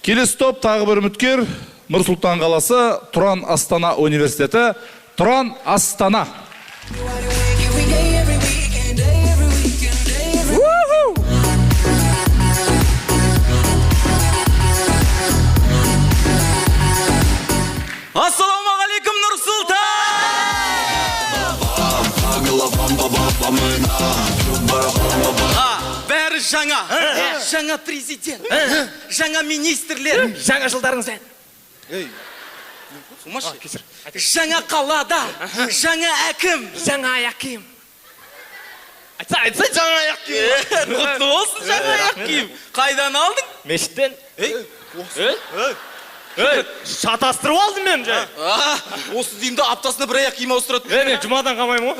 Келесі топ тағы бір үміткер. Нұр-Сұлтан қаласы, Тұран Астана университеті. Тұран Астана. Ассалаумағалейкум, Нұр-Сұлтан! Бәрі жаңа. Жаңа президент, жаңа министрлер. Жаңа жылдарыңыз ән. Жаңа қалада, жаңа әкім. Жаңа аяқ киім. Айтса, айтса, жаңа аяқ киім. Құтты болсын жаңа аяқ киім. Қайдан алдың? Мешіттен. Ей, шатастырып алдым мен жай. Осы деймді аптасына бір аяқ киім ауыстырады. Мен жұмадан қалмаймын ғой.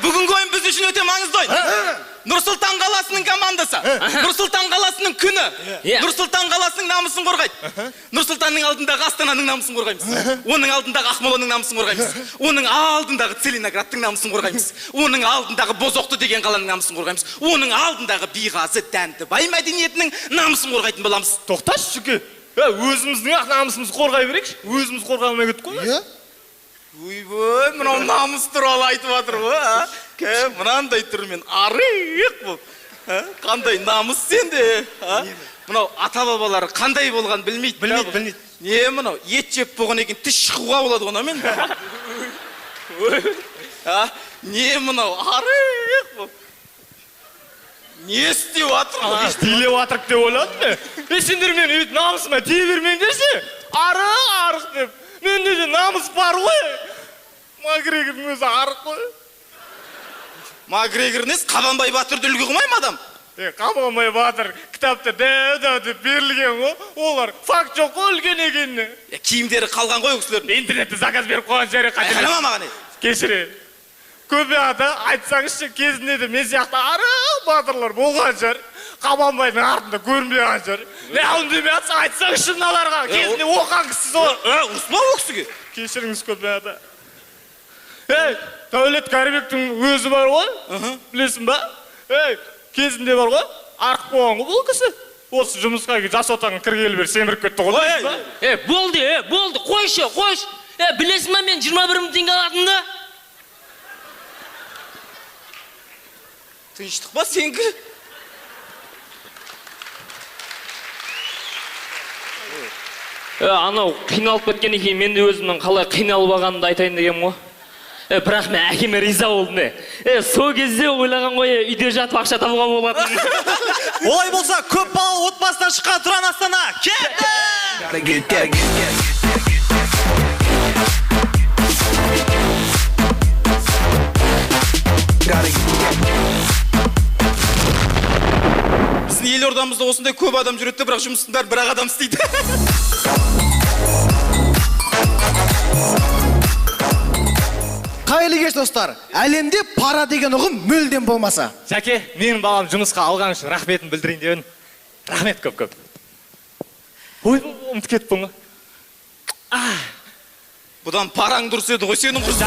Бүгінгі ойын біз үшін өте маңызды ойын. Нұр-Сұлтан қаласының командасы, Нұр-Сұлтан қаласының күні, Нұр-Сұлтан қаласының намысын қорғайды. Нұр-Сұлтанның алдындағы Астананың намысын қорғаймыз. Оның алдындағы Ақмоланың намысын қорғаймыз. Оның алдындағы Целиноградтың намысын қорғаймыз. Оның алдындағы Бозоқты деген қаланың намысын қорғаймыз. Оның алдындағы Биғазы Дәндібай мәдениетінің намысын қорғайтын боламыз. Тоқташы, Шүке. Өзіміздің ақ намысымызды қорғай берейікші. Өзіміз қорғай алмай кеттік қой. Ойбой, мынау намыс туралы айтып жатыр ғой, а? Мынандай түрмен арық болып. Қандай намыс сенде, а? Мынау ата-бабалары қандай болған білмейді. Білмейді, білмейді. Не мынау, ет жеп болған екен, тіс шығуға болады ғой мен. А? Не мынау, арық болып. Не істеп жатыр? Істелеп жатыр деп ойладым мен. Сендер мені өйтіп намысыма тие бермеңдерші. Арық, арық деп. Менде де намыс бар ғой. Макгрегордың өзі арық қой. Макгрегор несі? Қабанбай батырды үлгі қылмай ма адам? Қабанбай батыр кітапта дәу-дәу деп берілген ғой. Олар факт жоқ қой үлкен екеніне. Киімдері қалған ғой ол кісілердің. Интернетте заказ беріп қойған жері қателес. Айқайлама маған. Кешірем. Көбе ата, айтсаңызшы, кезінде де мен сияқты арық батырлар болған шығар. Қабанбайдың артында көрінбей қалған шығар. Не үндемей жатса, айтсаңызшы мыналарға. Кезінде оқыған кісісіз ғой. Ұрыспа ол кісіге. Кешіріңіз, Көбе ата. Ей, Дәулет Кәрібектің өзі бар ғой. Білесің ба? Ей, кезінде бар ғой, арық болған ғой бұл кісі. Осы жұмысқа жас отанға кіргелі бері семіріп кетті ғой. Болды, болды, қойшы, қойшы. Білесің ба, мен 21 мың теңге алатынымды? Тыныштық па сенікі? Анау қиналып кеткеннен кейін мен де өзімнің қалай қиналып алғанымды айтайын дегенмін ғой. Бірақ мен әкеме риза болдым. Сол кезде ойлаған ғой, үйде жатып ақша табуға болатынын. Олай болса, көп балалы отбасынан шыққан Тұран Астана кетті! Біздің елордамызда осындай көп адам жүреді, бірақ жұмыстың бәрін бір-ақ адам істейді. Қайырлы кеш, достар. Әлемде пара деген ұғым мүлдем болмаса. Жәке, менің балам жұмысқа алған үшін рахметін білдірейін деп едім. Рахмет көп-көп. Ой, ұмытып кеттім ғой. Бұдан параң дұрыс еді ғой, сенің құрсын.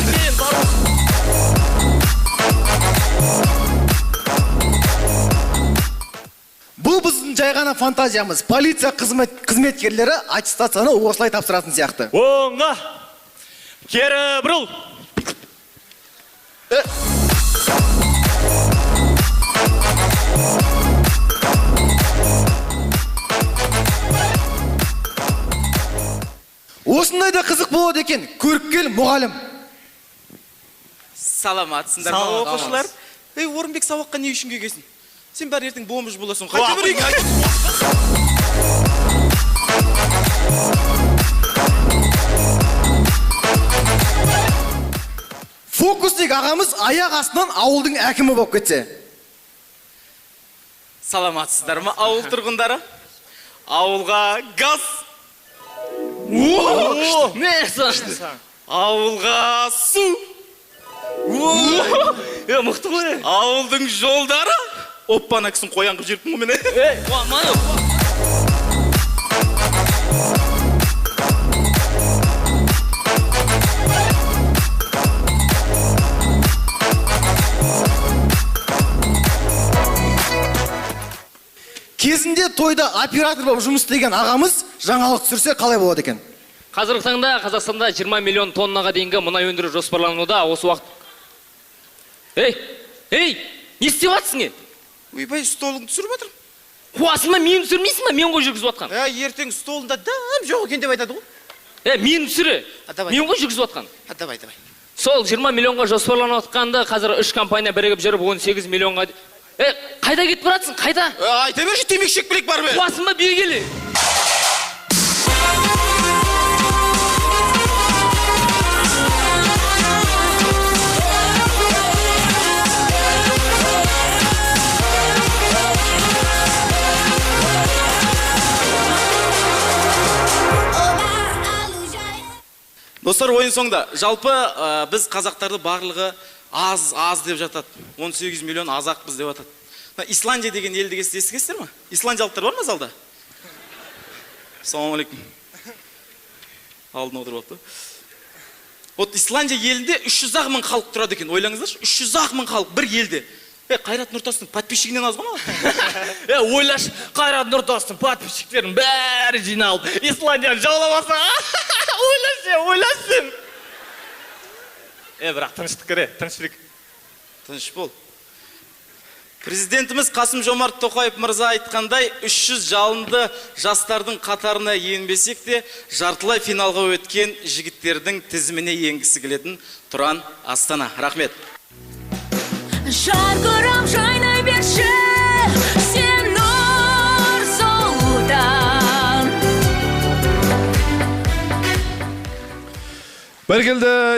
Бұл біздің жай ғана фантазиямыз. Полиция қызметкерлері аттестацияны осылай тапсыратын сияқты. Оңға! Кері бұрыл! Осындай да қызық болады екен, көріпкел мұғалім. Саламатсыңдар ма, оқушылар? Ей, Орынбек, сабаққа не үшін келгенсің? Сен бәрі ертең бомж боласың. Қайта бір үйге. Фокусник ағамыз аяқ астынан ауылдың әкімі болып кетсе. Саламатсыздар ма, ауыл тұрғындары? Ауылға газ. Ауылға су. Мықты ғой. Ауылдың жолдары. Оппа, ана кісіні қоян қылып жіберіппін ғой мен. Кезінде тойда оператор болып жұмыс істеген ағамыз жаңалық түсірсе қалай болады екен? Қазіргі таңда Қазақстанда 20 миллион тоннаға дейінгі мұнай өндіру жоспарлануда. Осы уақыт. Ей, ей, не істеп жатсың е? Ойбай, столыңды түсіріп жатырмын. Қуасың ба, мені түсірмейсің ба? Мен ғой жүргізіп жатқан. Ә, ертең столында дым жоқ екен деп айтады ғой. Е, мені түсіре. А, давай. Мен ғой жүргізіп жатқан. А, давай, давай. Сол 20 миллионға жоспарланып жатқанда қазір үш компания бірігіп жүріп 18 миллионға. Е, қайда кетіп баратсың? Қайда? Ә, айта берші, темекі шегіп келейік барып. Қуасың ба, бері кел. Достар, ойын соңында. Жалпы, біз қазақтарды барлығы аз, аз деп жатады. 18 миллион азақпыз деп жатады. Мына Исландия деген елді естігенсіздер ме? Исландиялықтар бар ма залда? Ассалаумағалейкум. Алдына отырып алыпты. Вот Исландия елінде 300 ақ мың халық тұрады екен. Ойлаңыздаршы, 300 ақ мың халық бір елде. Қайрат Нұртастың подписчигінен аз ғой маған? Ойлашы, Қайрат Нұртастың подписчиктерінің бәрі жиналып, Исландияны жаулап алса, ойлашы, ойлашы сен. Бірақ тыныштық керек, тыныштық. Тыныш бол. Президентіміз Қасым Жомарт Тоқаев мырза айтқандай, 300 жалынды жастардың қатарына енбесек те, жартылай финалға өткен жігіттердің тізіміне енгісі келетін Тұран Астана. Рахмет. Жарқырап жайнай берші, сен Нұр-Сұлтан. Бәрекелді.